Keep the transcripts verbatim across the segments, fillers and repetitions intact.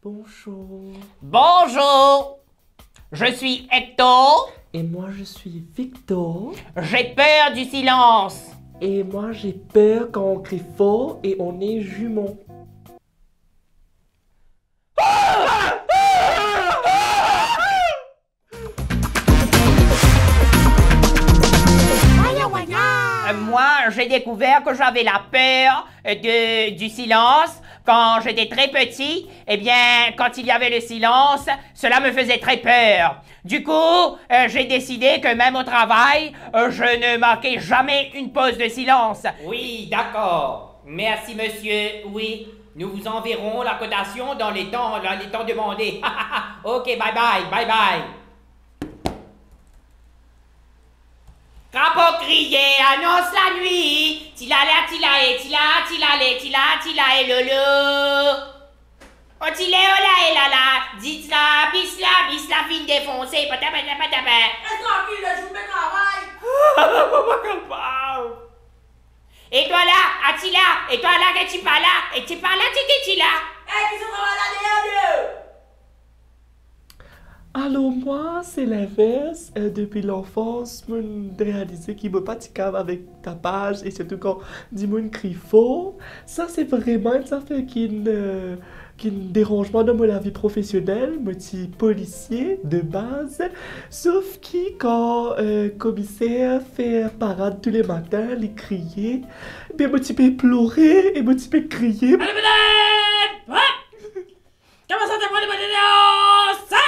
Bonjour. Bonjour. Je suis Hector. Et moi, je suis Victor. J'ai peur du silence. Et moi, j'ai peur quand on crie fort et on est jumeaux. Euh, moi, j'ai découvert que j'avais la peur, euh, de, du silence quand j'étais très petit. Eh bien, quand il y avait le silence, cela me faisait très peur. Du coup, euh, j'ai décidé que même au travail, euh, je ne marquais jamais une pause de silence. Oui, d'accord. Merci, monsieur. Oui, nous vous enverrons la cotation dans les temps, dans les temps demandés. Ok, bye bye, bye bye. Krapo kriye, anons lanwit. Ti la la, ti la e, ti la, ti la le, ti la, ti la e lolo. O ti le, o la e la la. Dit la, bis la, bis la finn defonse. Pata, pata, pata, pata. Res trankil, le zour mo travay. Mo pa kapav. E twa la, a ti la, e twa la, ke ti pa la, e ti pa la, ti, ti, ti la. E ki sa travay la deor, deor? Alor mwa, se linvers. Euh, depi lanfans, mo'nn realize ki mo pa ti kav avek tapaz, e sirtou kan dimoun kriy for. Sa, se vreman enn zafer ki'nn, euh, ki'nn deranz mwa dan mo lavi profesionel. Mo ti polisie de baz. Sof ki kan, euh, komiser fer parad toulemartin, li kriye, be mo ti pe plore e mo ti pe kriye. Alé, madam! Hop! Kouma sa, to pran li bann deor, sa?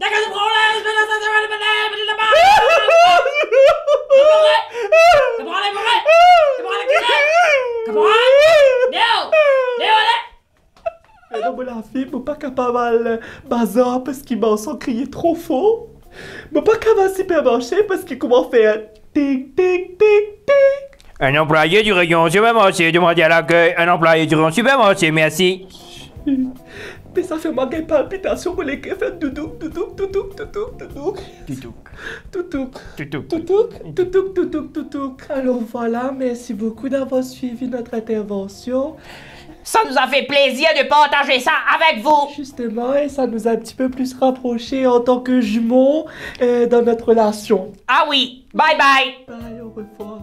Degaze problem, sa, sa, to pran li bann deor, bann deor laba. To pran li, to pran li, to pran li. To pran li, to pran li. Deor, deor, ale. E dan mo lavi, mo pa kapav al bazar parski marsan kriye tro for. Mo pa kav al sipermarse parski kouma fer ting, ting, ting, ting. Un employé du rayon supermarché demande à l'accueil, un employé du rayon supermarché, merci. Me sa fer mwa gagn palpitasion, mo leker fer doudouk, doudouk, doudouk, doudouk, doudouk. Doudouk. Doudouk. Doudouk. Doudouk, doudouk, doudouk, doudouk. Alors voilà, merci beaucoup d'avoir suivi notre intervention. Ça nous a fait plaisir de partager ça avec vous. Justement, et ça nous a un petit peu plus rapprochés en tant que jumeaux, euh, dans notre relation. Ah oui, bye bye. Bye, au revoir.